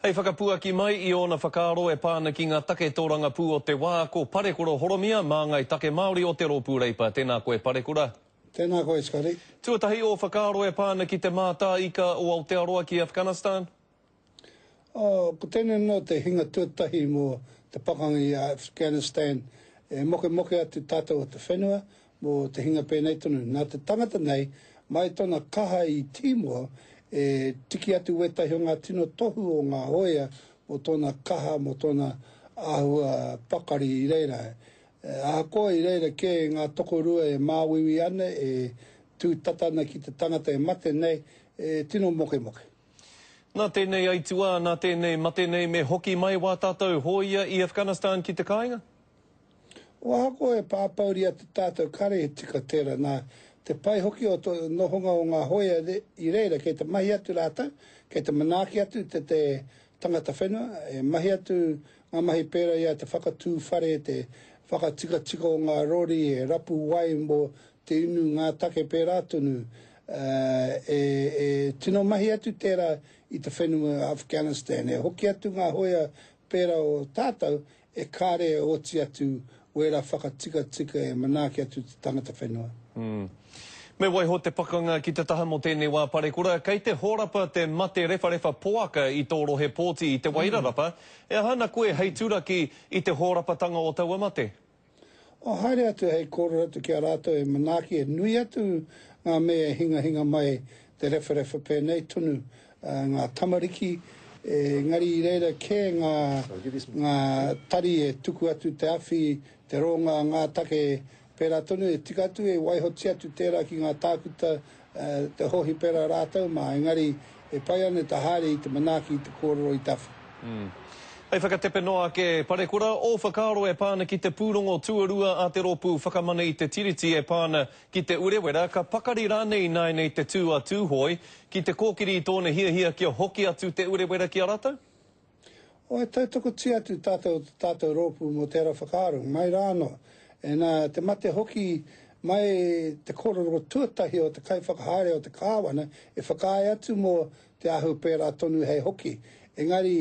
Hei whakapuaki mai i ōna whakaaro e pā ana ki ngā take tōrangapū o te wā, ko Parekura Horomia, māngai take Māori o te Rōpū Reipa. Tēnā koe Parekura. Tēnā koe Scotty. Tuatahi ō whakaaro e pā ana ki te mātāika o Aotearoa ki Afghanistan? Oh, ko tēnei anō te hinga tuatahi mō te pakanga i a Afghanistan. E mokemoke atu tātou o te whenua mō te hinga pēnei tonu. Nā te tangata nei, mai tōna kaha i Timor, e tiki atu wētahi o ngā tino tohu o ngā hōia mō tōna kaha, mō tōna āhua pakari i reira. Ahakoa i reira kē ngā tokorua e māuiui ana, e tū tata ana ki te tangata e mate nei, e tino mokemoke. Nā tēnei aituā, nā tēnei mate nei me hoki mai wā tātou hōia i Afghanistan ki te kāinga? O ahakoa e pāpouri atu tātou kare he tika tērā nā te pai hoki o te nohonga o ngā hoia i reira kei te mahi atu rātou, kei te manaaki atu te te tangata whenua, e mahi atu ngā mahi pērā i a te whakatū whare, te whakatikatika o ngā rori, e rapu wai mō te inu, ngā take pērā tonu. E, e tino mahi atu tērā i te whenua Afghanistan. E hoki atu ngā hoia pērā o tātou E kare e oti atu wera whakatikatika e manaaki atu te tangata whenua. Me waiho te pakanga ki te taha mō tēnei wā parekura, kei te hōrapa te mate rewharewha poaka i tō rohe pōti i Te Wairarapa, e aha ana koe hei turaki i te hōrapatanga o taua mate? O haere atu hei kōrero atu ki a rātou e manaaki e nui atu ngā mea e hingahinga mai te rewharewha pēnei tonu ngā tamariki engari i reira kē ngā ngā tari e tuku atu te awhi te rōnga ngā take pērā tonu e tika atu e waihotia atu tērā ki ngā tākuta te hōhipera rātou mā, engari e pai ana te haere i te manaaki i te kōrero i te awhi. Hei whakatepe noa ake, Parekura, ō whakaaro e pā ana ki te pūrongo tuarua a te Rōpū Whakamana i te Tiriti e pā ana ki Te Urewera, ka pakari rānei ināianei te tū a Tūhoe ki te kōkiri i tōna hiahia kia hoki atu Te Urewera ki a rātou? O e tautokotia atu tātou o to tātou rōpū mō tērā whakaaro, mai rā anō. E nā, te mate hoki mai te kōrero tuatahi o te kaiwhakahaere o te Kāwana e whakaae atu mō te ahu pērā tonu hei hoki. Engari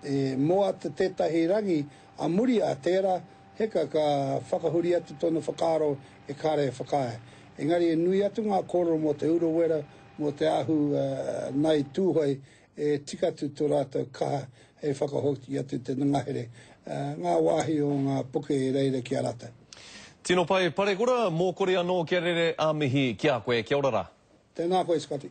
e moata tētahi rangi a muri a tērā, heka ka whakahuri atu tōna whakaaro e kāre e whakaae. Engari e nui atu ngā kōrero mō Te Urewera, mō te ahu Ngāi Tūhoe E tika atu tō rātou kaha hei whakahoki atu te ngahere, ngā wāhi o ngā puke i reira ki a rātou. Tino pai Parekura, mōkori anō kia rere a mihi ki a koe, kia ora rā. Tēnā koe Scotty.